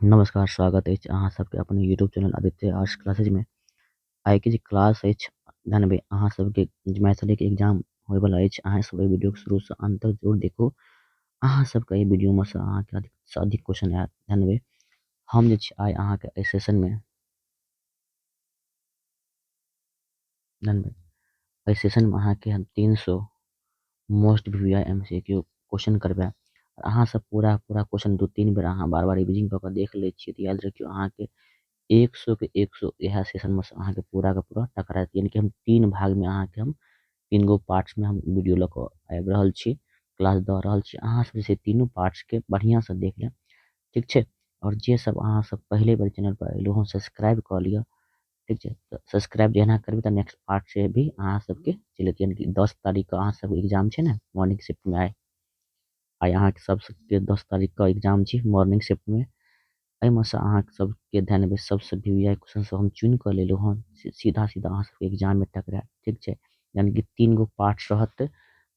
नमस्कार, स्वागत अछि अहाँ सबके अपन YouTube channel Aditya arts classes में। आइके जे क्लास अछि जानबे अहाँ सबके मैथिली के एग्जाम होयवला अछि। अहाँ सब एहि वीडियो के शुरू से अंत तक जरूर देखू। अहाँ सबके एहि वीडियो में से अहाँके अधिक से अधिक क्वेश्चन आयत। जानबे हम जे छै आइ अहाँके एहि सेशन में जानबे एहि सेशन में अहाँके हम 300 most V I M C Q question करबै। अहाँ सब पूरा पूरा क्वेश्चन 2-3 बेर अहाँ बार बार रिविजन कऽ के देख लै छियै तऽ याद रखियौ अहाँके 100 के 100 इएह सेशन में से अहाँके पूरा के पूरा टकरायत। यानी कि हम 3 भाग में अहाँके हम 3 गो पार्ट्स में हम वीडियो लऽ कऽ आबि रहल छी, क्लास दऽ रहल छी। अहाँ सब जे छै तीनू पार्ट्स के बढ़िआँ से देख लेब, ठीक छै। और जे सब अहाँ सब पहिले बेर चैनल पर एलहुँ हँ सब्सक्राइब कऽ लिअ, ठीक छै। तऽ सब्सक्राइब जहिना करबै तऽ नेक्स्ट पार्ट से भी अहाँ सबके चलि एतै। यानी कि 10 तारीख के अहाँ सबके एग्जाम छै ने मॉर्निंग शिफ्ट में। आइ आइ अहाँके सबके 10 तारीख के एग्जाम छै मॉर्निंग शिफ्ट में। एहिमे से अहाँ सबके ध्यान देबै, सबसे भी वी I question सब हम चुनि कऽ लेलहुँ हँ, सीधा सीधा अहाँ सबके एग्जाम में टकरायत, ठीक छै। यानी कि 3 गो पार्ट रहत,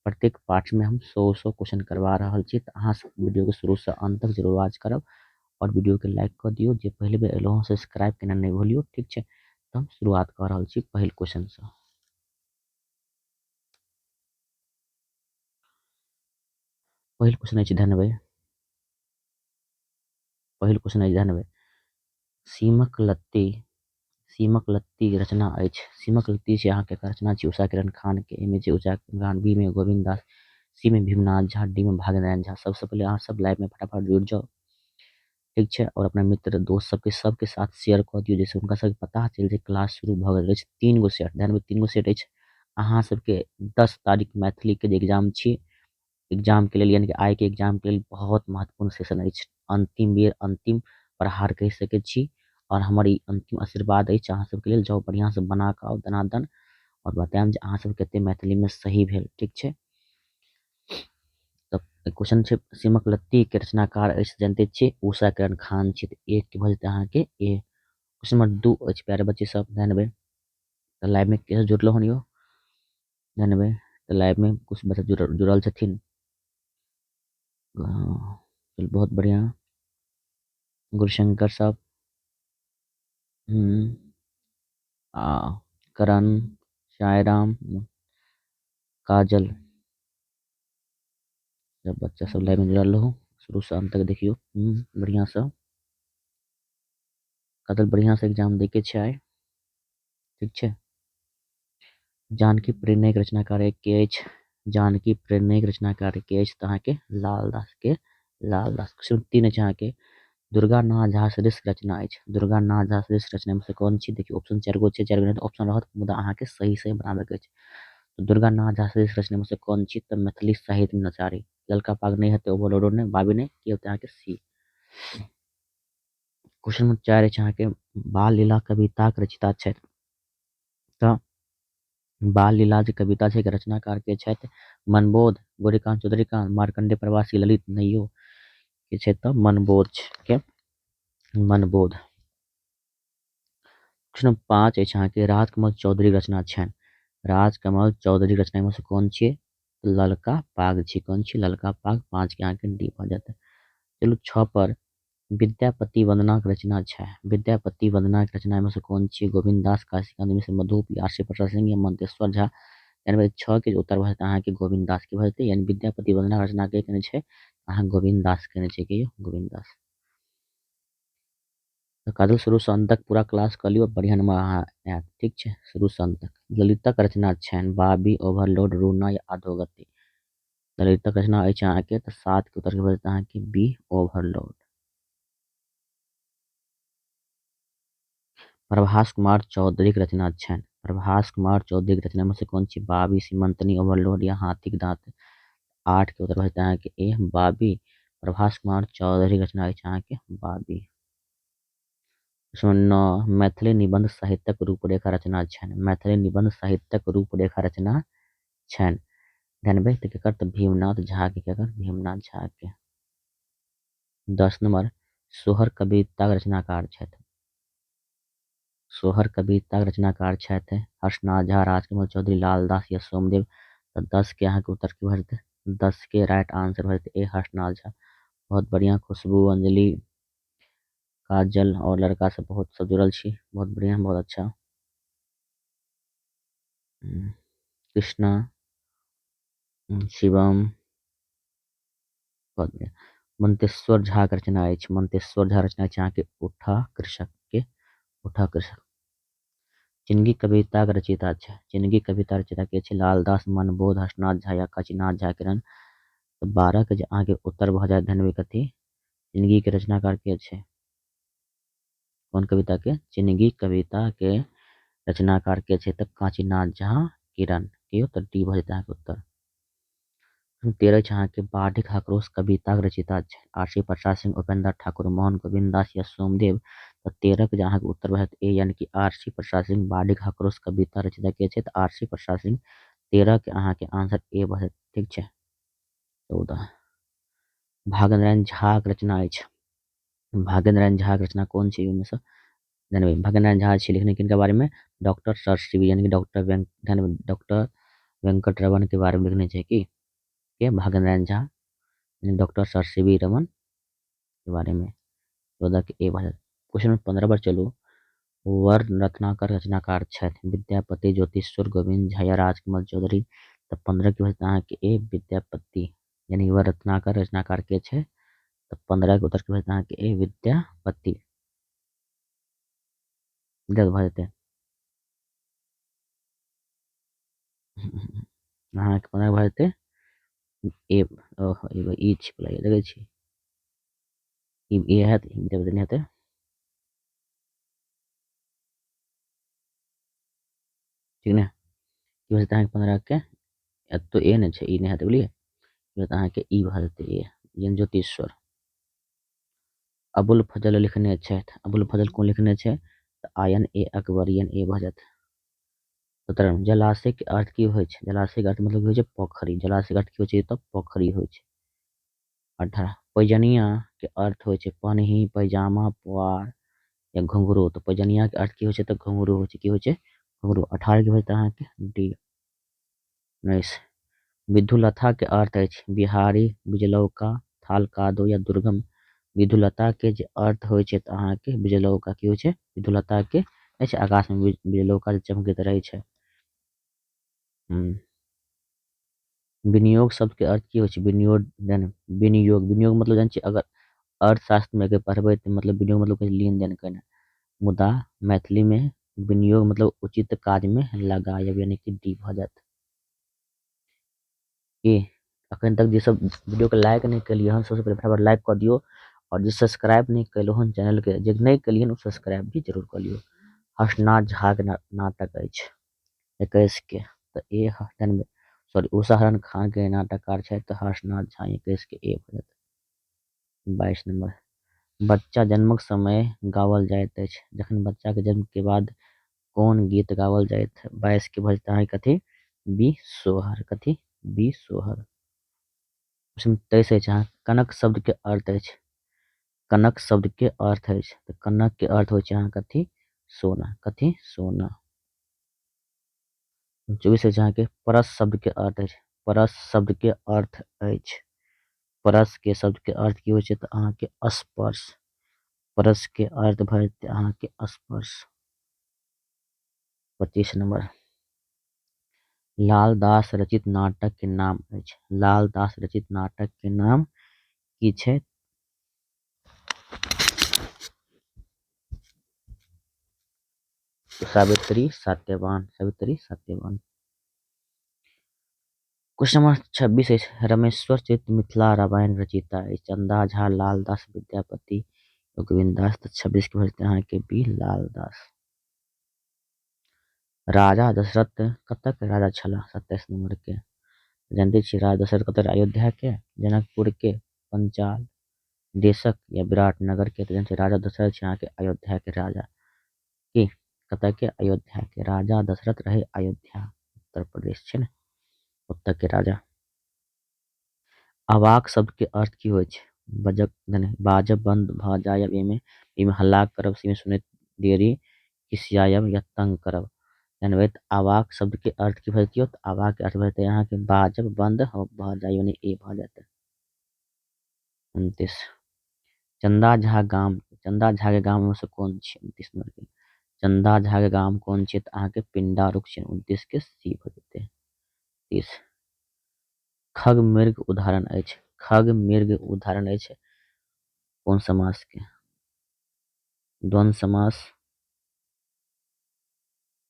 प्रत्येक पार्ट में हम 100 क्वेश्चन करवा रहल छी। तऽ अहाँ सब वीडियो के शुरू से अंत तक जरूर वॉच करब और वीडियो के लाइक कऽ दियौ। जे पहिले बेर एलहुँ हँ सब्सक्राइब केना नहि भूलियौ, ठीक छै। तऽ हम शुरुआत कऽ रहल छी पहिल क्वेश्चन से। पहिल क्वेश्चन अछि धनबै, पहिल क्वेश्चन अछि धनबै, सीमक लत्ती, सीमक लत्ती रचना अछि। सीमक लत्ती छै अहाँके रचना छी उषा किरण खान के। एहिमे छै उषा किरण खान, बी में गोविंद दास, सी में भीमनाथ झा, डी में भाग्यनारायण झा। सबसे पहिले अहाँ सब लाइव में फटाफट जुड़ि जाउ, ठीक छै। और अपना मित्र दोस्त सबके सबके साथ शेयर कऽ दियौ, जैसे हुनका सबके पता चलि जाय क्लास शुरू भऽ गेल अछि। 3 गो सेट, ध्यान में 3 गो सेट अछि। अहाँ सबके 10 तारीख मैथिली के जे एग्जाम छी, एग्जाम के लेल यानी कि आइ के एग्जाम के लेल बहुत महत्वपूर्ण सेशन अछि। अंतिम बेर अंतिम प्रहार कहि सकै छी और हमर ई अंतिम आशीर्वाद अछि अहाँ सबके लेल। जाउ बढ़िआँ से बना कऽ आउ दनादन और बतायब जे अहाँ सब कते मैथिली में सही भेल, ठीक छै। तऽ क्वेश्चन छै सीमक लत्ती के रचनाकार अछि जानते छियै उषा किरण खान छी, तऽ 1 के भऽ जेतै अहाँके ए। क्वेश्चन नंबर 2 अछि प्यारे बच्चे सब, ध्यान देबै। तऽ लाइव में के जुड़लो हन यौ, ध्यान देबै। तऽ लाइव में कुछ बच्चा जुड़ल छथिन, बहुत बढ़िया। गुरुशंकर सब, आ करण, साईराम, काजल, सब बच्चा सब लाइव में जुड़ल रहू, शुरू से अंत तक देखियौ। बढ़िया से काजल बढ़िया से एग्जाम दे के छै आइ, ठीक छै। जानकी प्रणय के रचनाकार के अछि, जानकी प्रणय के रचनाकार के अछि तऽ अहाँके लाल दास के, लाल दास। क्वेश्चन 3 अछि अहाँके दुर्गानाथ झा सदृश रचना अछि। दुर्गानाथ झा सदृश रचना में से कोन छी? देखियौ ऑप्शन 4 गो छै, 4 गो ऑप्शन रहत, मुदा अहाँके सही सही बनाबैके अछि। दुर्गानाथ झा सदृश रचना में से कोन छी? तऽ मैथिली साहित्य में नचारी, ललका पाग नहीं हेतै, ओवरलोडो नहीं, बाबी नहीं, की होतै अहाँके सी। क्वेश्चन नंबर 4 अछि अहाँके बाल लीला कविताक रचयिता छथि। तऽ बाल लीला जे कविता छै के रचनाकार के छथि? मनबोध, गौरीकांत चौधरीकांत, मार्कंडेय प्रवासी, ललित नैयो के छै? तऽ मनबोध के, मनबोध। क्वेश्चन नंबर 5 अछि अहाँके राजकमल चौधरी रचना छनि। राजकमल चौधरी रचना में से कोन छियै? ललका पाग छी। कोन छी? ललका पाग। 5 के अहाँके डी भऽ जायत। चलू 6 पर विद्यापति वंदनाक रचना छै। विद्यापति वंदनाक रचना में से कोन छी? गोविंद दास, काशीकांत मिश्र, मधुप, आरसी प्रसाद सिंह या मंतेश्वर झा। यानी 6 के उत्तर भऽ जेतै अहाँके गोविंद दास के भऽ जेतै। यानी विद्यापति वंदनाक रचना के केने छै? अहाँ गोविंद दास केने छै। के यौ? गोविंद दास। तऽ काजल शुरू से अंत तक पूरा क्लास कऽ लियौ, बढ़िया नंबर अहाँ आयत, ठीक छै। शुरू से अंत तक। ललितक रचना छनि बाबी, ओवरलोड, रूना या अधोगति। ललितक रचना अछि अहाँके तऽ 7 के उत्तर भऽ जेतै अहाँके बी, ओवरलोड। प्रभास कुमार चौधरीक रचना छनि। प्रभास कुमार चौधरीक रचना में से कोन छी? बाबी, सीमंतनी, ओवरलोड या हाथीक दांत। 8 के उत्तर भऽ जेतै अहाँके ए, बाबी। प्रभास कुमार चौधरीक रचना अछि अहाँके बाबी। 9 मैथिली निबंध साहित्यक रूपरेखा रचना छनि। मैथिली निबंध साहित्यक रूपरेखा रचना छनि। ध्यान देबै तऽ केकर? तऽ भीमनाथ झा के। केकर? भीमनाथ झा के। 10 नंबर सोहर कविताक रचनाकार छथि। सोहर कविताक रचनाकार छथि हर्षनाथ झा, राजकमल चौधरी, लाल दास या सोमदेव। तऽ 10 के अहाँके उत्तर की भऽ जेतै? 10 के राइट आंसर भऽ जेतै ए, हर्षनाथ झा। बहुत बढ़िया। खुशबू, अंजलि, काजल और लड़का सब बहुत सब जुड़ल छी, बहुत बढ़िया, बहुत अच्छा। कृष्णा, शिवम, बहुत बढ़िया। मंतेश्वर झा के रचना अछि, मंतेश्वर झा रचना अछि अहाँके उठा कृषक के, उठा कृषक। चिन्गी कविता के रचयिता छै, चिन्गी कविता रचयिता के छै? लालदास, मनबोध, हर्षनाथ झा या काशीनाथ झा किरण। तऽ 12 के जे अहाँके उत्तर भऽ जायत धनवे कथी? चिन्गी के रचनाकार के छै? कोन कविता के? चिन्गी कविता के रचनाकार के छै? तऽ काशीनाथ झा किरण के, तऽ डी भऽ जेतै अहाँके उत्तर। 13 छै अहाँके बाढ़िक आक्रोश कविता के रचयिता छै? आरसी प्रसाद सिंह, उपेंद्र ठाकुर, मोहन गोविंद दास या सोमदेव। तऽ 13 के जे अहाँके उत्तर भऽ जायत ए, यानी कि आरसी प्रसाद सिंह। बाढ़िक आक्रोश कविता रचयिता के छै? तऽ आरसी प्रसाद सिंह। 13 के अहाँके आंसर ए भऽ जायत, ठीक छै। 14 भाग्य नारायण झा के रचना अछि, भाग्य नारायण झा के रचना कोन छै? ओहिमे सँ जानबै भाग्य नारायण झा छै लिखने किनका बारे में? डॉक्टर सर सी, यानी कि डॉक्टर डॉक्टर वेंकट रमन के बारे में लिखने छै की के भाग्य नारायण झा, यानी doctor sir C V Raman के बारे में। 14 के ए भऽ जायत। क्वेश्चन नंबर 15 पर चलू। वर्ण रत्नाकर रचनाकार छथि विद्यापति, ज्योतिश्वर, गोविंद झा या राजकमल चौधरी। तऽ 15 के भऽ जेतै अहाँके ए, विद्यापति, यानी वर्ण रत्नाकर रचनाकार के छै? तऽ 15 के उत्तर के भऽ जेतै अहाँके ए, विद्यापति। भऽ जेतै अहाँके 15 भऽ जेतै ए, ई छिपल देखै छी, ई ए हैत, विद्यापति नहि हेतै। ठीक ने? की भऽ जेतै अहाँके 15 के? एतऽ ए नहि छै, ई नहि हेतै, बुझलियै? अहाँके ई भऽ जेतै ए, यानी ज्योतिश्वर। अबुल फजल लिखने छथि, अबुल फजल कोन लिखने छै? तऽ आयन ए अकबरियन, ए भऽ जायत। 17 जलाशय के अर्थ की होइ छै? जलाशय के अर्थ मतलब होइ छै पोखरि, जलाशय के अर्थ की होइ छै? तऽ पोखरि होइ छै। 18 पैजनिया के अर्थ होइ छै पनही, पैजामा, पुआर या घुंघरू। तऽ पैजनिया के अर्थ की होइ छै? तऽ घुंघरू होइ छै। की होइ छै? घुंघरू। 18 के भऽ जेतै अहाँके डी। 19 विद्युलता के अर्थ अछि बिहारी, बिजलौका, थाल कादो या दुर्गम। विद्युलता के जे अर्थ होइ छै तऽ अहाँके बिजलौका। की होइ छै? विद्युलता के अछि आकाश में बिजलौका जे चमकैत रहै छै। विनियोग शब्द के अर्थ की होइ छै? विनियोग, विनियोग, विनियोग मतलब जानै छियै, अगर अर्थशास्त्र में अगर पढ़बै तऽ मतलब विनियोग मतलब लेन देन केनाइ, मुदा मैथिली में विनियोग मतलब उचित काज में लगायब, यानी कि डी भऽ जायत। की अखन तक जे सब वीडियो के लाइक नहीं केलियै हन, सबसे पहिले फटाफट लाइक कऽ दियौ, और जे सब्सक्राइब नहीं केलहुँ हन चैनल के, जे नहीं केलियै हन ओ सब्सक्राइब भी जरूर कऽ लियौ। हर्षनाथ झा के नाटक अछि 21 के, तऽ ए सॉरी उषाहरण खान के नाटककार छथि, तऽ हर्षनाथ झा 21 के ए भऽ जायत। 22 नंबर बच्चा जन्मक समय गाओल जाइत अछि, जखन बच्चा के जन्म के बाद कोन गीत गाओल जाइत? 22 के भऽ जेतै अहाँके कथी? बी सोहर। कथी? बी सोहर। 23 अछि अहाँ कनक शब्द के अर्थ अछि, कनक शब्द के अर्थ अछि, तऽ कनक के अर्थ होइ छै अहाँ कथी? सोना। कथी? सोना। 24 अछि अहाँके परस शब्द के अर्थ अछि, परस शब्द के अर्थ अछि, परस के शब्द के अर्थ की होइ छै? तऽ अहाँके स्पर्श। परस के अर्थ भऽ जेतै अहाँके स्पर्श। 25 नंबर लालदास रचित नाटक के नाम अछि, लालदास रचित नाटक के नाम की छै? सावित्री सत्यवान। सावित्री सत्यवान। क्वेश्चन नंबर 26 अछि रमेश्वर चरित्र मिथिला रामायण रचयिता अछि चंदा झा, लालदास, विद्यापति, गोविंद दास। तऽ 26 के भऽ जेतै अहाँके बी, लालदास। राजा दशरथ कतऽ के राजा छलाह? 27 नंबर के जानते छियै राजा दशरथ कतऽ? अयोध्या के, जनकपुर के, पंचाल देशक या विराटनगर के। तऽ जानते राजा दशरथ छै अहाँके अयोध्या के राजा। की कतऽ के? अयोध्या के राजा दशरथ रहे, अयोध्या उत्तर प्रदेश छै ने, ओतऽ के राजा। अवाक शब्द के अर्थ की होइ छै? बजक बाजब बंद भऽ जायब, एहिमे हल्ला करब, सीमे सुनैत देरी, खिसियायब या तंग करब। जानबै तऽ अवाक शब्द के अर्थ की भऽ जेतै? तऽ अवाक के अर्थ भऽ जेतै अहाँके बाजब बंद भऽ जाय, यानी ए भऽ जेतै। 29 चंदा झा गाम चंदा झा के गाम से कोन छै? 29 नंबर के चंदा झा के गाम कोन छै? तऽ अहाँके पिंडारूख छै। 29 के सी भऽ जेतै। 30 खग मृग उदाहरण अछि। खग मृग उदाहरण अछि कोन समास के? द्वंद्व समास,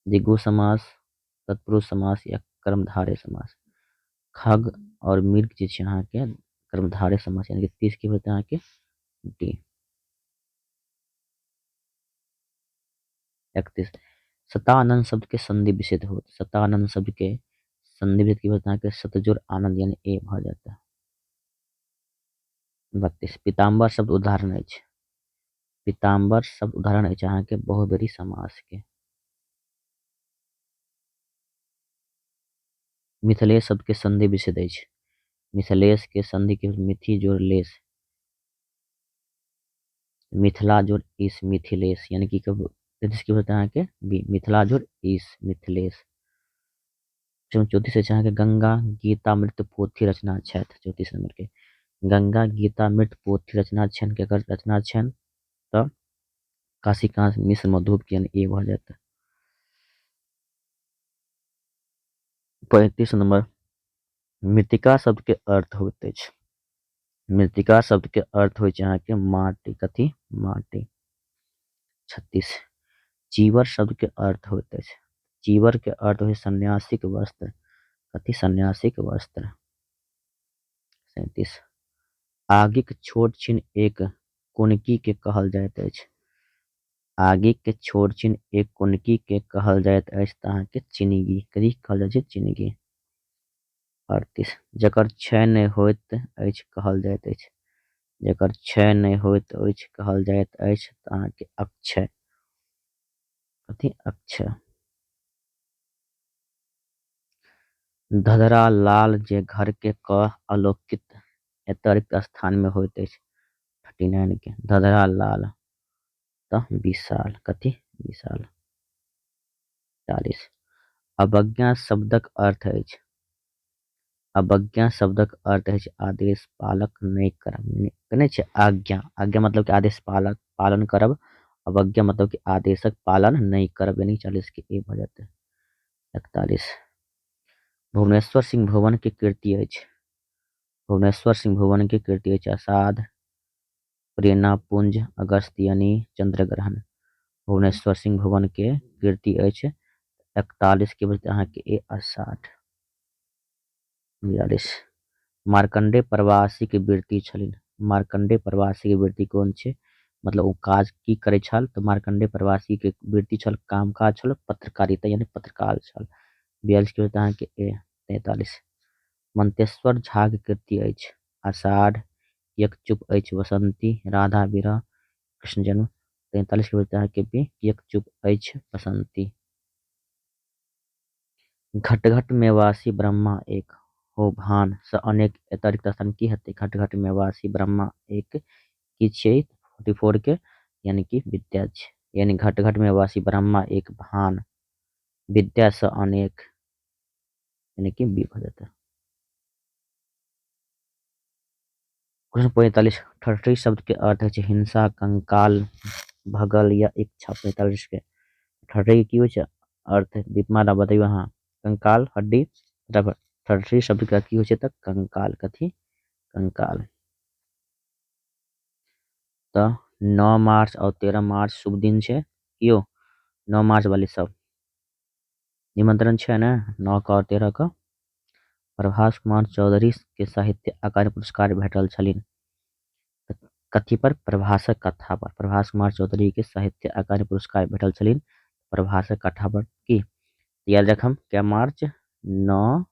द्विगु समास, तत्पुरुष समास या कर्मधारय समास। खग और मृग जे छै अहाँके कर्मधारय समास, यानी कि 30 की होतै अहाँके डी। 31 शतानंद शब्द के संधि विच्छेद होत। शतानंद शब्द के संधि विच्छेद की होत अहाँके सतजोड़ आनंद, यानी ए भऽ जाता। 32 पीताम्बर शब्द उदाहरण अछि। पीताम्बर शब्द उदाहरण अछि अहाँके बहुब्रीहि समास के। मिथिलेश शब्द के संधि विच्छेद अछि। मिथिलेश के संधि के मिथि जोड़ लेश, मिथिला जोड़ ईश, मिथिलेश, यानी कि 33 की होतै अहाँके बी, मिथिला जोड़ ईश, मिथिलेश। 34 अछि अहाँके गंगा गीतामृत पोथी रचना छथि। 34 नंबर के गंगा गीतामृत पोथी रचना छनि, केकर रचना छनि? तऽ काशीकांत मिश्र मधुप, यानी ए भऽ जायत। 35 नंबर मृतिका शब्द के अर्थ होइत अछि। मृतिका शब्द के अर्थ होइ छै अहाँके माटि। कथी? माटि। 36 चीवर शब्द के अर्थ होइत अछि। चीवर के अर्थ होइ सन्यासीक वस्त्र। कथी? सन्यासीक वस्त्र। 37 आगिक छोट छिन एक कोनकी के कहल जाइत अछि। आगिक छोट छिन एक कोनकी के कहल जाइत अछि तऽ अहाँके चिनगी। कथी कहल जाइ छै? चिनगी। 38 जकर क्षय नहि होइत अछि कहल जाइत अछि। जकर क्षय नहि होइत अछि कहल जाइत अछि तऽ अहाँके अक्षय। कथी? अक्षय। धधरा लाल जे घर के क आलोकित एतय रिक्त स्थान में होइत अछि। 39 के धधरा लाल तऽ विशाल। कथी? विशाल। 40 अवज्ञा शब्दक अर्थ अछि। अवज्ञा शब्दक अर्थ अछि आदेश पालक नहि करब, नहि छै आज्ञा। आज्ञा मतलब कि आदेश पालक पालन करब, अवज्ञा मतलब कि आदेशक पालन नहि करब, यानी 40 के ए भऽ जेतै। 41 भुवनेश्वर सिंह भुवन के कृति अछि। भुवनेश्वर सिंह भुवन के कृति अछि असाध, प्रेरणा पुंज, अगस्त्यनी, चंद्रग्रहण। भुवनेश्वर सिंह भुवन के कृति अछि। 41 के बचत अहाँके ए अषाढ़। 42 मार्कंडेय प्रवासी के वृत्ति छलनि। मार्कंडेय प्रवासी के वृत्ति कोन छै? मतलब ओ काज की करै छल? तऽ मार्कंडेय प्रवासी के वृत्ति छल, काम काज छल पत्रकारिता, यानी पत्रकार छल। 42 के बचत अहाँके ए। 43 मंतेश्वर झा के कृति अछि आषाढ़, कियक चुप अछि वसंती, राधा विरह, कृष्ण जन्म। 43 के बचत अहाँके बी, कियक चुप अछि बसंती। घट घट में वासी ब्रह्मा एक हो भान से अनेक एतय रिक्त स्थान की हेतै? घट घट में वासी ब्रह्मा एक की छियै? 44 के यानी कि विद्या छै, यानी घट घट में वासी ब्रह्मा एक भान विद्या से अनेक, यानी कि बी भऽ जेतै। क्वेश्चन 45 ठठी शब्द के अर्थ होइ छै हिंसा, कंकाल, भगल या इच्छा। 45 के ठठी की होइ छै अर्थ? दीपमाला बतैयौ अहाँ। कंकाल, हड्डी। फटाफट, ठठी शब्द के की होइ छै? तऽ कंकाल। कथी? कंकाल। तऽ 9 मार्च और 13 मार्च शुभ दिन छै। कियो 9 मार्च वाली सब निमंत्रण छै ने? 9 के और 13 के। प्रभास कुमार चौधरी के साहित्य अकादमी पुरस्कार भेटल छलनि कथी पर? प्रभासक कथा पर। प्रभास कुमार चौधरी के साहित्य अकादमी पुरस्कार भेटल छलनि प्रभासक कथा पर। की याद रखम? कै मार्च? 9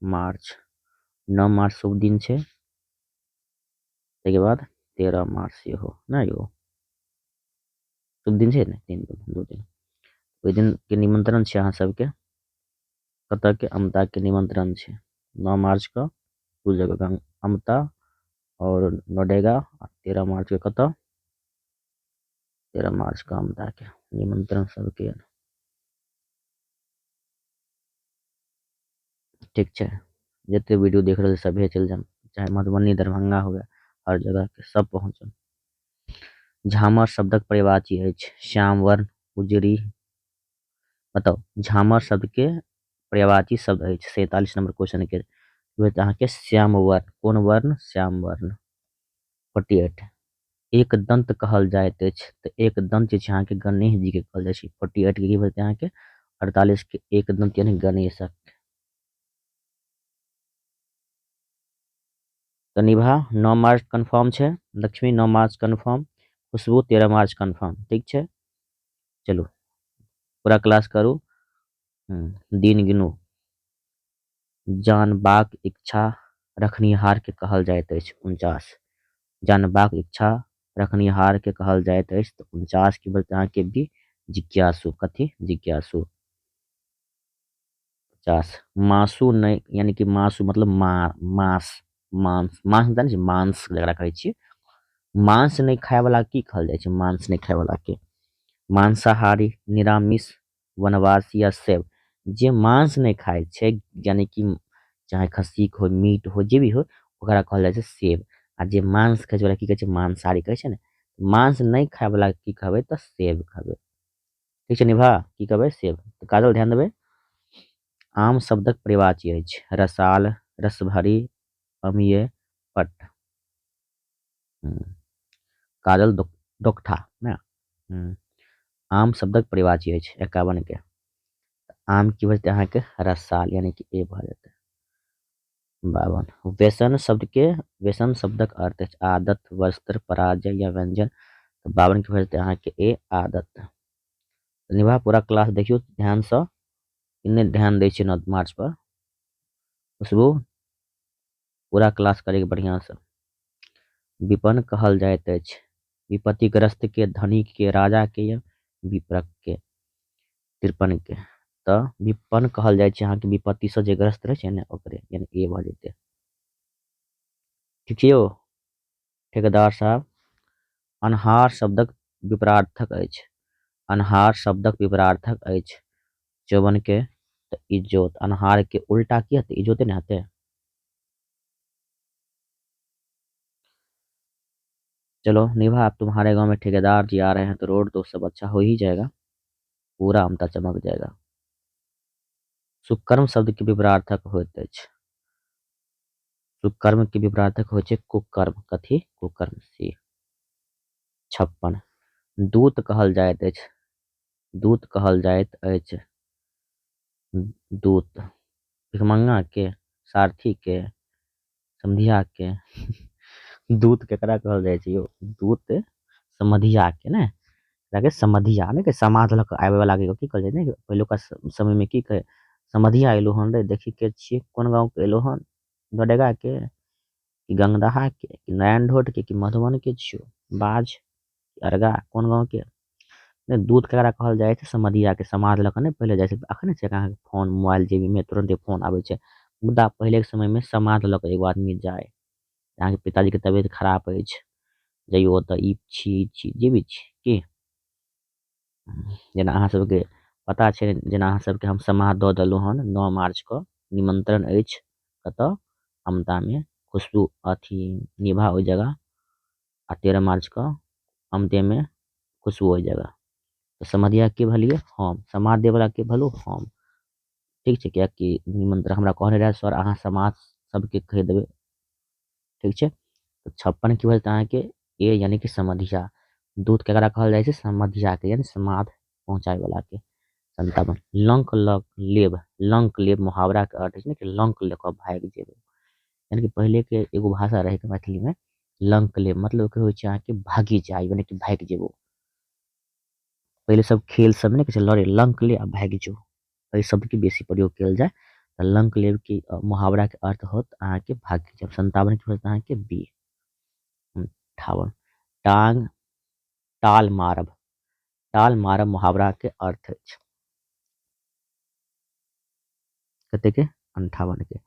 मार्च। 9 मार्च शुभ दिन छै। ताहिके बाद 13 मार्च सेहो ने यौ शुभ दिन छै ने, 3 दिन 2 दिन ओहि दिन के निमंत्रण छै अहाँ सबके। कतऽ के? अमता के निमंत्रण छै 9 मार्च के दू जगह, अमता और नोडेगा। 13 मार्च के कतऽ? 13 मार्च के अमता के निमंत्रण सबके। ठीक छै, जते वीडियो देख रहल सभे चलि जायब, चाहे मधुबनी दरभंगा हुए, हर जगह के सब पहुँचब। झामर शब्दक परिवाची अछि श्यामवर्ण, उजरी। बताउ, झामर शब्द के पर्यायवाची शब्द अछि 47 नंबर क्वेश्चन के अहाँके श्याम वर्ण। कोन वर्ण? श्याम वर्ण। 48। एक दंत कहल जाइत अछि तऽ एक दंत जे छै अहाँके गणेश जी के कहल जाइ छै। 48 के की भऽ जेतै अहाँके? 48 के एक दंत यानी गणेशक। तऽ निभा 9 मार्च कन्फर्म छै, लक्ष्मी 9 मार्च कन्फर्म, खुशबू 13 मार्च कन्फर्म। ठीक छै, चलू पूरा क्लास करू, दिन गिनू। जानबाक इच्छा रखनिहार के कहल जाइत अछि 49। जानबाक इच्छा रखनिहार के कहल जाइत अछि तऽ 49 की बोलते अहाँके बी, जिज्ञासु। कथी? जिज्ञासु। 50। मासु नहि, यानी कि मासु मतलब मांस, मांस, मांस जानै छी, मांस जकरा कहै छियै। मांस नहि खाय वाला की कहल जाइ छै? मांस नहि खाय वाला के मांसाहारी, निरामिष, वनवासी या शैव। जे मांस नहि खाय छै, यानी कि चाहे खस्सी के हो, मीट हो, जे भी हो, ओकरा कहल जाइ छै सेव। आ जे मांस खाय छै ओकरा की कहै छै? मांसाहारी कहै छै ने। मांस नहि खाय वाला की कहबै? तऽ सेव कहबै। ठीक छै निभा, की कहबै? सेव। तऽ काजल ध्यान देबै। आम शब्दक परिवाची अछि रसाल, रसभरी, अमिय, पट। काजल दोकठा ने। आम शब्दक परिवाची अछि 51 के। आम की भऽ जेतै अहाँके? रसाल, यानी कि ए भऽ जेतै। 52। व्यसन शब्द के, व्यसन शब्दक अर्थ अछि आदत, वस्त्र, पराजय या व्यंजन। तऽ 52 के भऽ जेतै अहाँके ए, आदत। निभा पूरा क्लास देखियौ ध्यानसँ, नहि ध्यान दै छियै 9 मार्च पर। खुशबू पूरा क्लास करैके बढ़िआँसँ। विपन्न कहल जाइत अछि विपत्तिग्रस्त के, धनिक के, राजा के या विप्रक के? 53 के। तऽ विपन्न कहल जाइ छै अहाँके विपत्तिसँ जे ग्रस्त रहै छै ने ओकरे, यानी ए भऽ जेतै। ठीक छै यौ ठेकेदार साहब। अन्हार शब्दक विपरार्थक अछि। अन्हार शब्दक विपरार्थक अछि 54 के तऽ इजोत। अन्हार के उल्टा की हेतै? इजोते ने हेतै। चलो निभा, अब तुम्हारे गांव में ठेकेदार जी आ रहे हैं तो रोड तो सब अच्छा हो ही जाएगा, पूरा अमता चमक जाएगा। सुकर्म शब्द के विपरार्थक होइत अछि। सुकर्म के विपरार्थक होइ छै कुकर्म। कथी? कुकर्म। सी। 56। दूत कहल जाइत अछि। दूत कहल जाइत अछि दूत भिखमंगा के, सारथी के, समधिया के। दूत केकरा कहल जाइ छै यौ? दूत समधिया के ने, एकरा समधिया ने के समाध लऽ कऽ आबय वाला के की कहल जाइ ने? पहिलुका समय में की कहै? समधिया एलो हन रे, देखी के छियै, कोन गाँव के एलो हन, गडेगा के कि गंगदाहा के कि नारायण ढोट के कि मधुबन के छियौ, बाज अरगा कोन गाँव के? नहि, दूत केकरा कहल जाइ छै? समधिया के। समाध लऽ कऽ नहि पहिले जाइ छै। अखन छै अहाँके फोन मोबाइल जेबीमे तुरन्ते फोन आबै छै, मुदा पहिलेके समयमे समाध लऽ कऽ एगो आदमी जाय, अहाँके पिताजीके तबियत खराब अछि, जइयौ ओतऽ, ई छी, ई छी, जे भी छी की। जेना अहाँ सबके पता छै, जेना अहाँ सबके हम समाद दऽ देलहुँ हन 9 मार्च कऽ निमंत्रण अछि कतऽ? अमतामे। खुशबू अथी निभा ओहि जगह, आ 13 मार्च कऽ अमतेमे खुशबू ओहि जगह। तऽ समधिया के भेलियै हम, समाद देवला के भेलहुँ हम। ठीक छै, किएकि निमंत्रण हमरा कहने रहए सर अहाँ समाज सबके कहि देबै। ठीक छै, तऽ 56 की भेल अहाँके ए, यानी कि समधिया। दूत केकरा कहल जाइ छै? समधिया के, यानी समाद पहुँचाबै वाला के। 57। लंक लग लेब, लंक लेब मुहावरा के अर्थ छै ने कि लंक लऽ कऽ भागि जेबै, यानी कि पहिले के एगो भाषा रहै मैथिली में लंक लेब, मतलब की होइ छै अहाँके भागी जाइ, यानी कि भागि जेबो। पहिले सब खेल सब ने कहै छै लड़े, लंक ले आ भागि जो, एहि शब्द के बेसी प्रयोग कयल जाय। तऽ लंक लेब के मुहावरा के अर्थ होत अहाँके भागि जायब। 57 के होत अहाँके बी। 58। टांग टाल मारब, टाल मारब मुहावरा के अर्थ अछि कते के? 58 के।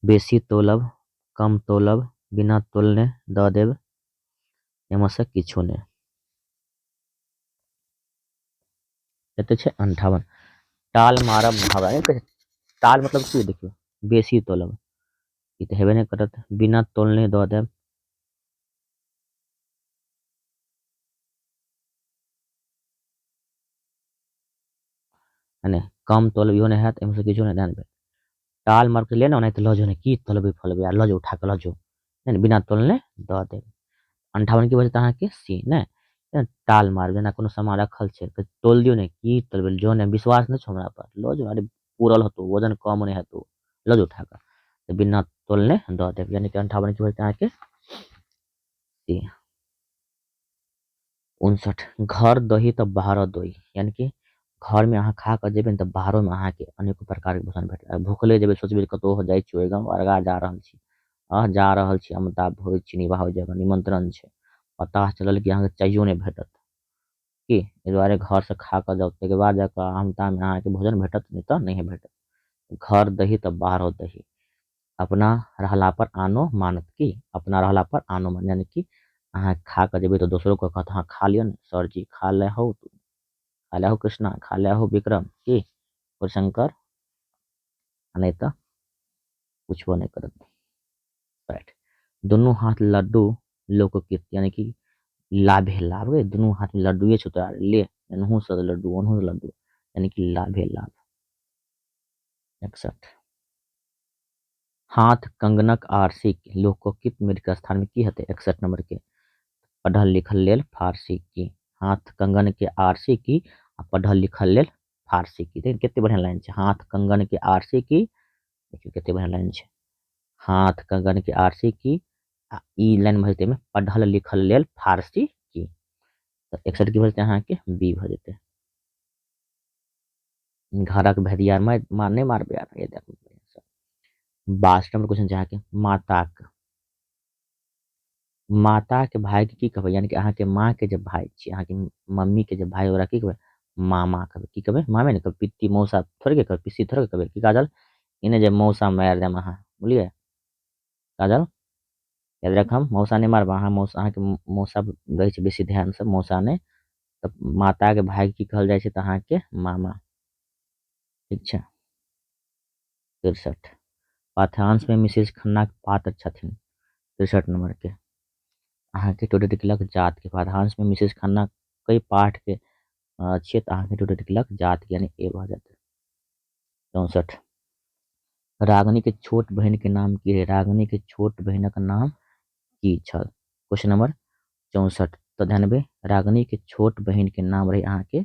बेसी तोलब, कम तोलब, बिना तोलने दऽ देब, एहिमे से किछु नहि। कते छै? 58। टाल मारब मुहावरा, टाल मतलब की? देखियौ बेसी तोलब ई तऽ हेबे नहि करत, बिना तोलने दऽ देब। नहि कम तोलबियो नहि हैत, एहिमे से किछो नहि। ध्यान देबै, टाल मार के ले ने, ओनाहिते लऽ जो ने, की तोलबै फलबै, आ लऽ जो, उठा कऽ लऽ जो, नहि बिना तोलने दऽ देब। 58 की भऽ जेतै अहाँके सी। नहि टाल मारब, जेना कोनो सामान रखल छै तऽ तोल दियौ ने, की तोलबै, जो ने, विश्वास नहि छौ हमरा पर, लऽ जो, अरे पूरल हेतौ, वजन कम नहि हेतौ, लऽ जो उठा कऽ, तऽ बिना तोलने दऽ देब। यानी कि 58 की भऽ जेतै अहाँके सी। 59, घर दही तऽ बाहर दही, यानी कि घरमे अहाँ खा कऽ जेबै ने तऽ बाहरोमे अहाँके अनेको प्रकारके भोजन भेटत। भूखले जेबै, सोचबै कतहु जाइ छी, ओहि गाँव अरगा जा रहल छी, आ जा रहल छी अमता भोज छी, निभाउ जगह निमंत्रण छै, पता चलल कि अहाँके चाहियो नहि भेटत की। एहि दुआरे घरसँ खा कऽ जाउ, ताहिके बाद जाकऽ अमतामे अहाँके भोजन भेटत, नहि तऽ नहि भेटत। घर दही तऽ बाहरो दही, अपना रहला पर आनो मानत की, अपना रहला पर आनो मानत, यानी कि अहाँ खा कऽ जेबै तऽ दोसरो के कहत हँ खा लिअ ने सर जी, खा ले हौ, खा ले हौ कृष्णा, खा ले हौ विक्रम की शंकर, नहि तऽ पुछबो नहि करत। 60, दुनू हाथ लड्डू लोककृत, यानी कि लाभे लाभ, दुनू हाथ में लड्डुए छौ तोरा, ले एनहु से लड्डू ओनहु से लड्डू, यानी कि लाभे लाभ। 61, हाथ कंगनक आरसी लोकोकित मेडिकल स्थान में की हेतै? 61 नंबर के पढ़ल लिखल लेल फारसी की, हाथ कंगन के आरसी की आ पढ़ल लिखल लेल फारसी की। देखियौ कते बढ़िया लाइन छै, हाथ कंगन के आरसी की, देखियौ कते बढ़िया लाइन छै, हाथ कंगन के आरसी की आ ई लाइन भऽ जेतै एहिमे पढ़ल लिखल लेल फारसी की, तऽ 61 की भऽ जेतै अहाँके बी भऽ जेतै। घरक भेदिया मार नहि मारबै यार, ये देखो 62 नंबर क्वेश्चन छै अहाँके, माताक, माता के भाई के की कहबै, यानी कि अहाँके माँ के जे भाई छी, अहाँके मम्मी के जे भाई, ओकरा की कहबै? मामा कहबै। की कहबै? मामे ने कहबै, पित्ती मौसा थोड़े के कहबै, पिसी थोड़े के कहबै। की काजल, इने जे मौसा मारि देम अहाँ, बुझलियै काजल, याद रखम, मौसा नहि मारब अहाँ, मौसा अहाँके मौसा रहै छै बेसी ध्यानसँ, मौसा नहि। तऽ माता के भाई की कहल जाइ छै? तऽ अहाँके मामा। ठीक छै। 63, पाठ्यांश में मिसेज खन्ना के पात्र छथिन। 63 नंबर के अहाँके टोडेटिकलक जात के, पाठ्यांश में मिसेज खन्ना कई पाठ के छियै, तऽ अहाँके टोडेटिकलक जात के, यानी ए भऽ जायत। 64, रागिनी के छोट बहिन के नाम की है? रागिनी के छोट बहिनक नाम की छल? क्वेश्चन नंबर 64, तऽ ध्यान देबै, रागिनी के छोट बहिन के नाम रहे अहाँके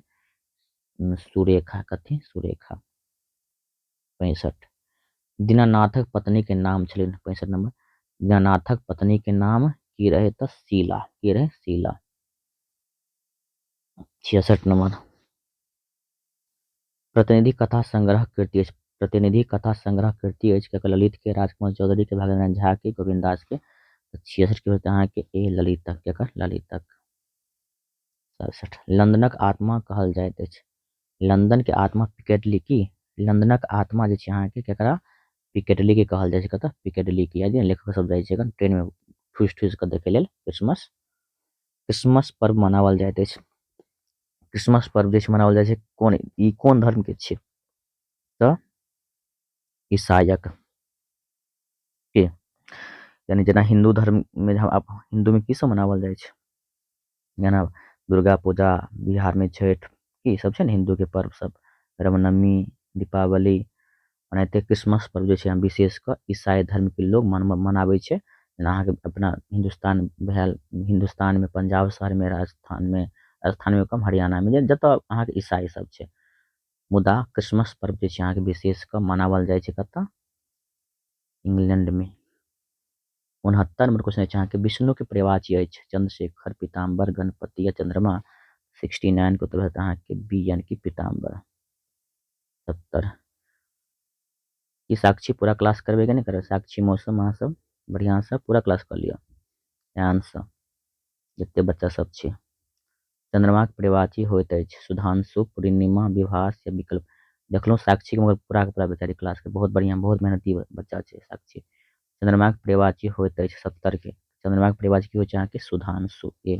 सुरेखा। कथी? सुरेखा। 65, दीनानाथक पत्नी के नाम छलनि। 65 नंबर, दीनानाथक पत्नी के नाम की रहे? तऽ शीला। की रहे? शीला। 66 नंबर, प्रतिनिधि कथा संग्रह कृति अछि। प्रतिनिधि कथा संग्रह कृति अछि केकर? ललित के, राजकुमार चौधरी के, भागेंद्र झा के, गोविंद दास के। 66 के होतै अहाँके ए ललितक। केकर? ललितक। 67, लंदनक आत्मा कहल जाइत अछि। लंदन के आत्मा पिकेडली की, लंदनक आत्मा जे छै अहाँके केकरा? पिकेडली के कहल जाइ छै। कतऽ? पिकेडली के। याद लेखक सब जाइ छै एखन ट्रेन में ठुसि ठुसि कऽ देखै लेल। क्रिसमस, क्रिसमस पर्व मनाओल जाइत अछि। क्रिसमस पर्व जे छै मनाओल जाइ छै कोन, ई कोन धर्म के छियै? तऽ ईसाईक के, यानी जेना हिन्दू धर्म में हिन्दू में की सब मनाओल जाइ छै, जेना दुर्गा पूजा, बिहार में छठि, की सब छै ने हिन्दू के पर्व सब, रामनवमी, दीपावली, ओनाहिते क्रिसमस पर्व जे छै विशेष कऽ ईसाई धर्म के लोग मनाबै छै। जेना अहाँके अपना हिन्दुस्तान भेल, हिन्दुस्तान में पंजाब शहर में, राजस्थान में, राजस्थान में कम, हरियाणा में, जतऽ अहाँके ईसाई सब छै। मुदा क्रिसमस पर्व जे छै अहाँके विशेष कऽ मनाओल जाइ छै कतऽ? इंग्लैंड में। 69 नंबर क्वेश्चन अछि अहाँके, विष्णु के पर्यायवाची अछि चंद्रशेखर, पीताम्बर, गणपति या चंद्रमा। 69 के उत्तर होयत अहाँके बी, यानी कि पीताम्बर। 70, की साक्षी पूरा क्लास करबै कि नहि करबै? साक्षी मौसम अहाँ सब बढ़िआँ से पूरा क्लास कऽ लिअ ध्यानसँ, जते बच्चा सब छी। चंद्रमाक पर्यायवाची होइत अछि सुधांशु, पूर्णिमा, विभास या विकल्प। देखलहुँ साक्षी के मगर पूरा के पूरा बेचारी क्लास के, बहुत बढ़िआँ, बहुत मेहनती बच्चा छै साक्षी। चंद्रमाक पर्यायवाची होइत अछि 70 के, चंद्रमाक पर्यायवाची की होइ छै अहाँके? सुधांशु। ए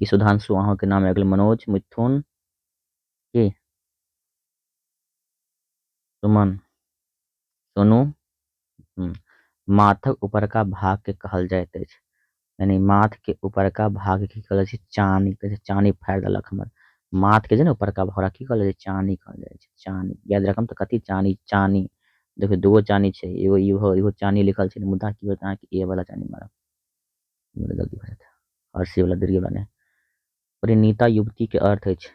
की सुधांशु अहाँके नाम आबि गेल। मनोज, मिथुन की सुमन, सोनू। माथक उपरका भाग के कहल जाइत अछि, यानी माथ के उपरका भाग की कहल जाइ छै? चानी। कहै छै चानी फाड़ि देलक हमर। माथ के जे ने ऊपरका भौरा की कहल जाइ छै? चानी कहल जाइ छै। चानी याद रखम तऽ कथी? चानी चानी। देखियौ दूगो चानी छै, एगो इहो इहो चानी लिखल छै, मुदा की होत अहाँके ए वाला चानी मारब, गलती भऽ जायत। और सी वाला दीर्घ वाला नहि। परिणीता युवती के अर्थ अछि,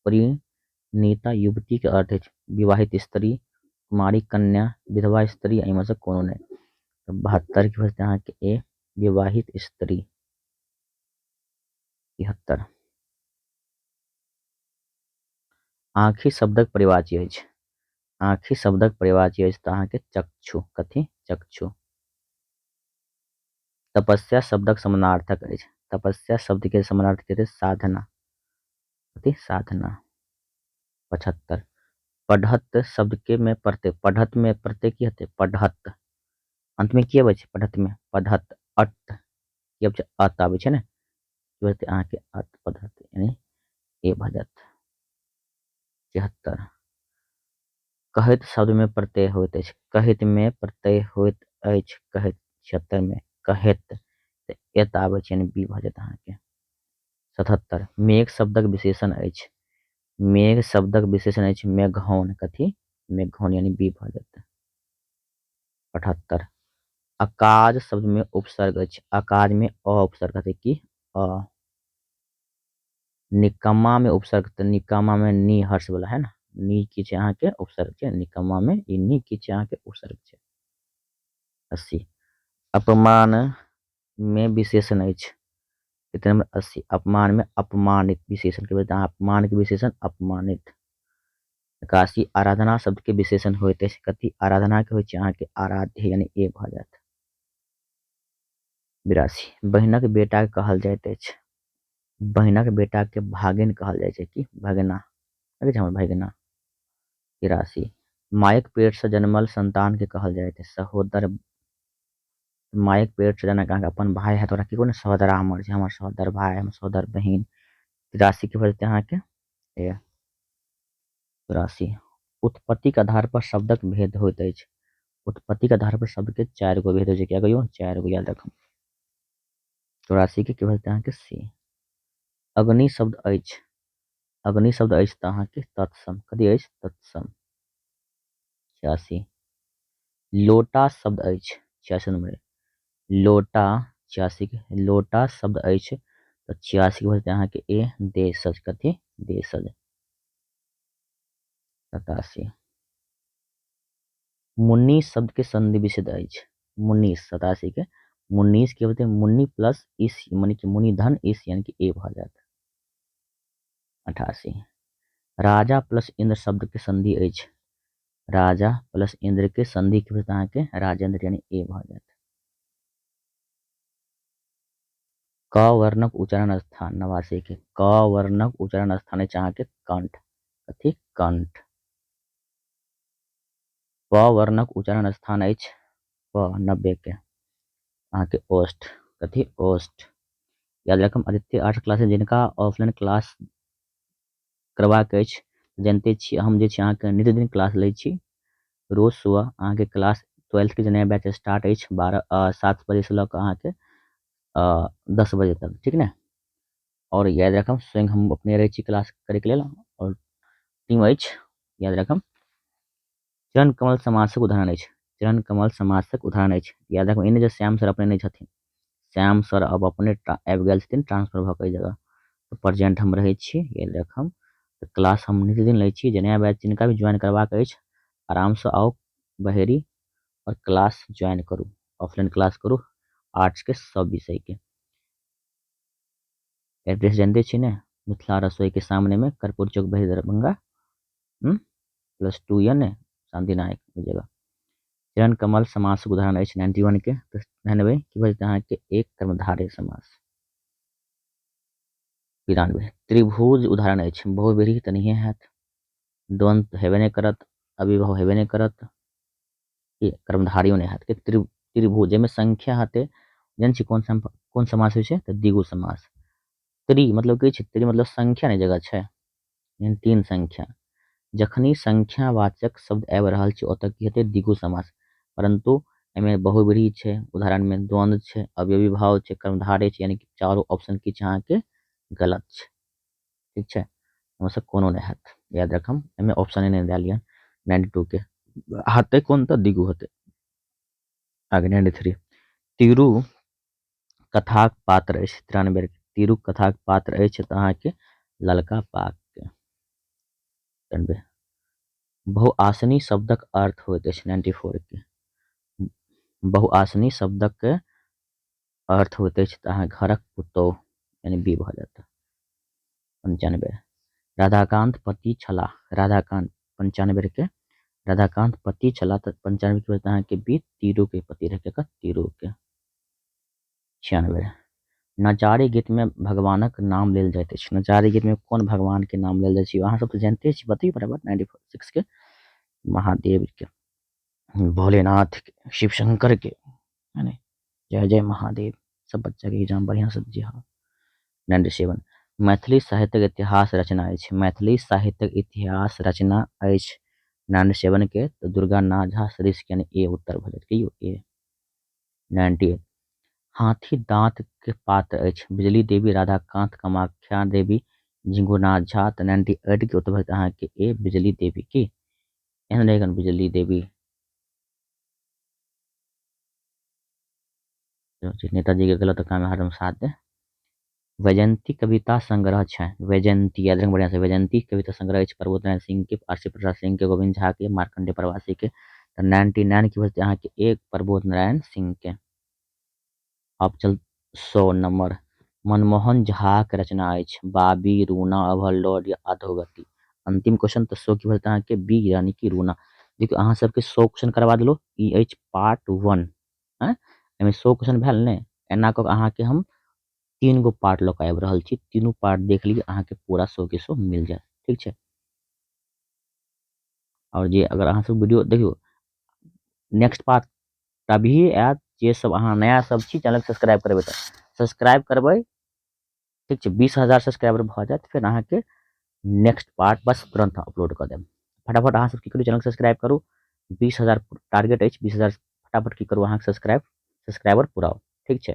परिणीता युवती के अर्थ अछि विवाहित स्त्री, कुमारी कन्या, विधवा स्त्री, एहिमे से कोनो नहि। तऽ 72 के भऽ जेतै अहाँके ए, विवाहित स्त्री। 73। आँखि शब्दक परिवाची अछि, आँखि शब्दक परिवाची अछि तऽ अहाँके चक्षु। कथी? चक्षु। तपस्या शब्दक समानार्थक अछि, तपस्या शब्द के समानार्थक हेतै साधना। कथी? साधना। 75। पढ़त शब्द के में प्रत्यय, पढ़त में प्रत्यय की हेतै? पढ़त अंत में की अबै छै? पढ़त में पढ़त अट की अबै छै? अत आबै छै ने, की हेतै अहाँके अत, पढ़त यानी ए भऽ जायत। 76। कहैत शब्द में प्रत्यय होइत अछि, कहैत में प्रत्यय होइत अछि, कहैत 76 में कहैत तऽ एत आबै छै यानी बी भऽ जायत अहाँके। 77। मेघ शब्दक विशेषण अछि, मेघ शब्दक विशेषण अछि मेघौन। कथी? मेघौन यानी बी भऽ जायत। 78। अकाज शब्द में उपसर्ग अछि, अकाज में अ उपसर्ग हेतै की? अ। निकम्मा में उपसर्ग तऽ निकम्मा में नी हर्ष वाला है ना, नी की छै अहाँके उपसर्ग छै, निकम्मा में ई नी की छै अहाँके उपसर्ग छै। 80। अपमान में विशेषण अछि, कितना नंबर? 80। अपमान में अपमानित विशेषण के अहाँ अपमान के विशेषण अपमानित। 81। आराधना शब्द के विशेषण होइत अछि, कथी? आराधना के होइ छै अहाँके आराध्य यानी ए भऽ जायत। 82। बहिनक बेटा के कहल जाइत अछि, बहिनक बेटा के भागिन कहल जाइ छै की? भगिना, हमर भगिना। 83। मायक पेट से जन्मल संतान के कहल जाइत अछि सहोदर। मायक पेट से जेना अहाँके अपन भाय हैत ओकरा की कहू ने, सहोदरा हमर छै, हमर सहोदर भाय, हमर सहोदर बहिन। 83 के भऽ जेतै अहाँके ए। 84। उत्पत्ति के आधार पर शब्दक भेद होइत अछि, उत्पत्ति के आधार पर शब्द के 4 गो भेद होइ छै, क्या कहियौ? 4 गो याद रखब। 84 के भऽ जेतै अहाँके सी। अग्नि शब्द अछि, अग्नि शब्द अछि तऽ अहाँके तत्सम। कथी अछि? तत्सम। 86। लोटा शब्द अछि, 86 नंबर लोटा, 86 के लोटा शब्द अछि तऽ 86 के भऽ जेतै अहाँके ए, देशज। कथी? देशज। 87। मुन्नी शब्द के संधि विच्छेद अछि, मुन्नी 87 के मुन्नीस के होतै मुन्नी प्लस इस यानी कि मुनि धन इस यानी कि ए भऽ जायत। 88। राजा प्लस इंद्र शब्द के संधि अछि, राजा प्लस इंद्र के संधि के होतै अहाँके राजेंद्र यानी ए भऽ जायत। क वर्णक उच्चारण स्थान 89 के क वर्णक उच्चारण स्थान अछि अहाँके कंठ। कथी? कंठ। प वर्णक उच्चारण स्थान अछि प, 90 के अहाँके ओष्ठ। कथी? ओष्ठ। याद रखम आदित्य आर्ट्स क्लास जिनका ऑफलाइन क्लास करबाक अछि जानते छी हम जे छी अहाँके नित्य दिन क्लास लै छी, रोज सुबह अहाँके क्लास 12 के जे नया बैच स्टार्ट अछि 7 बजे से लऽ कऽ अहाँके 10 बजे तक, ठीक ने। और याद रखम स्वयं हम अपने रहै छी क्लास करैके लेल और टीम अछि, याद रखम। चरण कमल समासक उदाहरण अछि, चरण कमल समासक उदाहरण अछि, याद रखम। एने जे श्याम सर अपने नहि छथिन, श्याम सर अब अपने आबि गेल छथिन ट्रांसफर भऽ कऽ एहि जगह, तऽ प्रेजेंट हम रहै छी, याद रखम। तऽ क्लास हम नित्य दिन लै छी, जे नया बैच जिनका भी ज्वाइन करबाक अछि आरामसँ आउ बहेरी और क्लास ज्वाइन करू, ऑफलाइन क्लास करू आर्ट्स के सब विषय के। एड्रेस जानते छी ने, मिथिला रसोई के सामने में कर्पूर चौक बहेरी दरभंगा, +2 या ने शांति नायक ओहि जगह। चरण कमल समास उदाहरण अछि 91 के, तऽ 99 की भऽ जेतै अहाँके एक कर्मधारय समास। 92 त्रिभुज उदाहरण अछि, बहुव्रीहि तऽ नहिए हैत, द्वंद्व हेबे नहि करत, अविभाव हेबे नहि करत, कि कर्मधारियो नहि हैत, कि त्रिभुज जाहिमे संख्या हेतै, जानै छी कोन समास होइ छै? तऽ द्विगु समास। त्रि मतलब की छै? त्रि मतलब संख्या नहि जगह छै, यानी 3 संख्या। जखनी संख्यावाचक शब्द आबि रहल छै ओतऽ की हेतै? द्विगु समास। परंतु एहिमे बहुव्रीहि छै, उदाहरणमे द्वंद्व छै, अव्ययीभाव छै, कर्मधारय छै, यानी कि चारू ऑप्शन की छै अहाँके गलत छै, ठीक छै। एहिमे कोनो नहि हैत, याद रखम। एहिमे ऑप्शने नहि देल यऽ। 92 के हेतै कोन? तऽ दिगु हेतै। आगे 93, तिरु कथाक पात्र अछि। 93, तिरु कथाक पात्र अछि तऽ अहाँके ललका पाग के। 93, बहुआसनी शब्दक अर्थ होइत अछि। 94 के बहुआसनी शब्दक अर्थ होइत अछि तऽ अहाँ घरक पुतोह, यानी बी भऽ जायत। 95, राधाकान्त पति छलाह। राधाकान्त, 95 के राधाकान्त पति छलाह तऽ 95 के अहाँके बी, तीरू के पति रहै। के? तीरू के। 96, नचारी गीतमे भगवानक नाम लेल जाइत अछि। नचारी गीतमे कोन भगवानके नाम लेल जाइ छै? अहाँ सब तऽ जानते छी, बतैयौ फटाफट। 96 के महादेव के, भोलेनाथ के, शिव शंकर के, है ने? जय जय महादेव। सब बच्चा के एग्जाम बढ़िया से जी। हाँ, 97, मैथिली साहित्यक इतिहास रचना अछि। मैथिली साहित्यक इतिहास रचना अछि 97 के तऽ दुर्गानाथ झा श्रीश, यानी ए उत्तर भऽ जायत। कहियौ ए। 98, हाथी दाँत के पात्र अछि। बिजली देवी, राधाकान्त, कामाख्या देवी, झिंगुरनाथ झा। तऽ 98 के उत्तर भऽ जायत अहाँके ए, बिजली देवी। की एहन रहै बिजली देवी? नेताजी के गलत काम हरदम साथ दे। वैजयंती कविता संग्रह छै। वैजयंती, याद रखबै बढ़िया से। वैजयंती कविता संग्रह अछि प्रबोध नारायण सिंह के, आरसी प्रसाद सिंह के, गोविंद झा के, मार्कंडेय प्रवासी के। तऽ 99 की भऽ अहाँके एक, प्रबोध नारायण सिंह के। आब चल 100 नंबर, मनमोहन झाक रचना अछि। बाबी, रूना, ओवरलोड या अधोगति। अंतिम क्वेश्चन, तऽ 100 की भऽ अहाँके बी, यानी कि रूना। देखियौ, अहाँ सबके 100 क्वेश्चन करवा देलहुँ। ई अछि पार्ट 1। आँय, एहिमे 100 क्वेश्चन भेल ने? एना कऽ अहाँके हम 3 गो पार्ट लऽ कऽ आबि रहल छी। तीनू पार्ट देख लिअ, अहाँके पूरा 100 के 100 मिल जायत। ठीक छै? आओर जे अगर अहाँ सब वीडियो देखियौ, नेक्स्ट पार्ट तभी आयत जे सब अहाँ नया सब छी, चैनल सब्सक्राइब करबै तऽ सब्सक्राइब करबै। ठीक छै? 20,000 सब्सक्राइबर भऽ जायत, फेर अहाँके नेक्स्ट पार्ट बस तुरंत अपलोड कऽ देब। फटाफट अहाँ सब की करू? चैनल सब्सक्राइब करू। 20,000 टारगेट अछि। 20,000 फटाफट की करू अहाँके सब्सक्राइबर पुराउ। ठीक छै?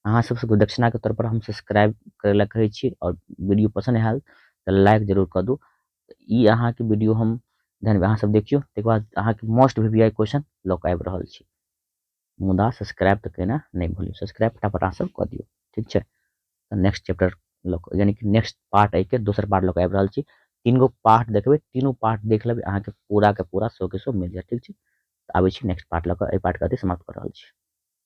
अहाँ सबसँ दक्षिणाके तौर पर हम सब्सक्राइब करै लए कहै छी आओर वीडियो पसन्द आयल तऽ लाइक जरूर कऽ दू। ई अहाँके वीडियो हम धन्यवाद। अहाँ सब देखियौ, ताहिके बाद अहाँके मोस्ट वी I question लऽ कऽ आबि रहल छी। मुदा सब्सक्राइब तऽ केना नहि भूलियौ, सब्सक्राइब फटाफट अहाँ सब कऽ दियौ। ठीक छै? तऽ नेक्स्ट चैप्टर लऽ कऽ, यानी कि नेक्स्ट पार्ट एहिके दोसर पार्ट लऽ कऽ आबि रहल छी। 3 गो पार्ट देखबै, तीनू पार्ट देख लेबै, अहाँके पूरा के पूरा 100 के 100 मिल जायत। ठीक छै? तऽ आबै छी नेक्स्ट पार्ट लऽ कऽ। एहि पार्टके अथी समाप्त कऽ रहल छी।